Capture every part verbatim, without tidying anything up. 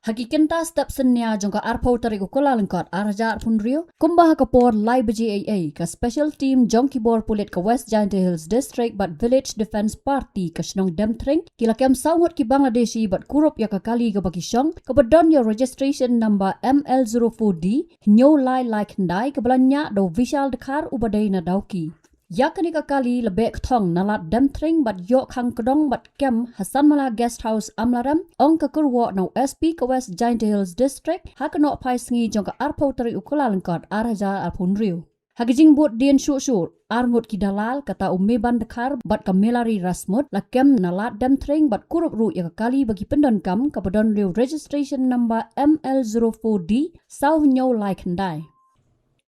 Ha ki kynta step synnia jong ka arphew tarik u Kyllalyngkot ar hajar arphew hynriew, kumba ha ka por lai baje eiei, ka special team jong ki bor pulit ka West Jaintia Hills District bad Village Defence Party ka shnong Demthring, ki la kem saw ngut ki Bangladeshi bad kurup ïa ka kali kaba ki shong, kaba don ïa registration number M L zero four D hynñiew lai lai khyndai, kaba la ñiah da u Vishal Dkhar uba dei na Dawki. Ïa kane ka kali la beh kthong na lad Demthring bad ïoh khang kdong bad kem ha Sanmala Guest House Amlarem, ong ka kyrwoh na u S P ka West Jaintia Hills District ha ka nohphai sngi jong ka arphew tarik u Kyllalyngkot ar hajar arphew hynriew. Ha ka jingbud dien shuh shuh, ar ngut ki dalal, kata u Meban Dkhar bad ka Melari Rasmut, la kem na lad Demthring bad kurup ruh ïa ka kali ba ki pyndonkam, kaba don ïa u registration number M L zero four D saw hynñiew lai khyndai.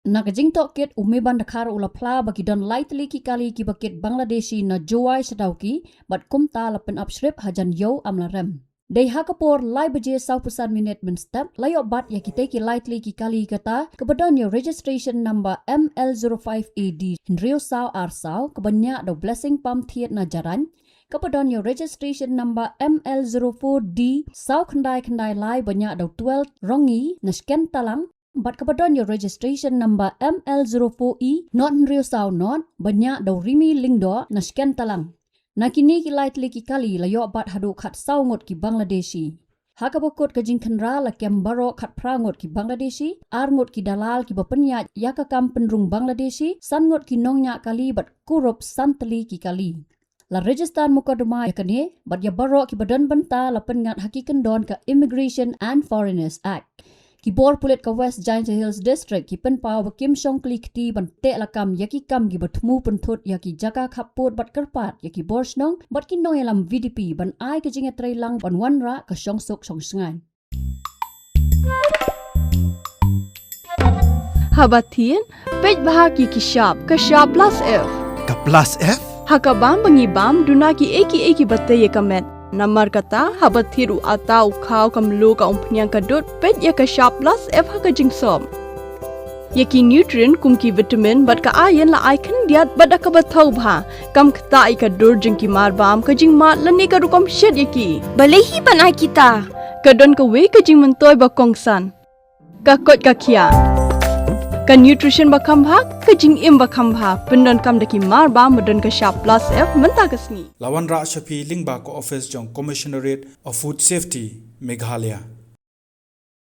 Na ka jingtohkit, u Meban Dkhar u la phla ba ki don lai tylli ki kali kiba kit Bangladeshi na Jowai sha Dawki, bad kumta la pynap shrip hajan ïew Amlarem. Dei ha ka por lai baje sawphew san minit mynstep, la ïoh bat ïa kitei ki lai tylli ki kali, kata kaba don ïa u registration number M L zero five A D hynriew saw ar saw, kaba ñiah da u Blessing Pamthied na Jarain, kaba don ïa u registration number M L zero four D saw khyndai khyndai lai, ba ñiah da u Twel Rongi na Shken Talang, bad kaba don ïa u registration number M L zero four E nought hynriew saw nought, ba ñiah da u Rimi Lyngdoh na Shken Talang. Na kine ki lai tylli ki kali la ïoh bat haduh khatsaw ngut ki Bangladeshi. Ha kaba kut ka jingkhynra, la kem baroh khatphra ngut ki Bangladeshi, ar ngut ki dalal kiba pynïaid ïa ka kam pynrung Bangladeshi, san ngut ki nongñiah kali bad kurup san tylli ki kali. La register mukotduma ïa kane bad ïa baroh kiba don bynta la pynngat ha ki kyndon ka Immigration and Foreigners Act. Ki bor pulit ka West Jaintia Hills District ki pynpaw ba kim shong kli kti ban teh lakam ïa ki kam kiba thmu pynthut ïa ki jaka khappud bad kyrpad ïa ki bor shnong bad ki nongïalam V D P ban ai ka jingïatreilang ban wanrah ka shongsuk shongsngaiñ. Haba thied, peit bha ki ki shap, ka shap plus F. Ka plus F? Ha ka bam ba ngi bam, duna ki ei ki ei kiba tei ïa ka met. Namar kata, haba thied u atta, u khaw, ka mluh, ka umphniang, ka dud, peit ïa ka shap plus F ha ka jingsop. Ïa ki nutrient kum ki vitamin bad ka iron la ai khyndiat bad da kaba thaw bha. Kam ktah ïa ka dur jong ki marbam, ka jingmad lane ka rukom shet ïa ki. Balei hi ban ai kita? Ka don kawei ka jingmyntoi ba kongsan. Ka koit ka khiah. Ka nutrition ba kham bha, ka jingim ba kham bha. Pyndonkam da ki marbam ba don ka shap plus F mynta ka sngi. La wanrah sha phi lyngba ka office jong Commissionerate of Food Safety, Meghalaya.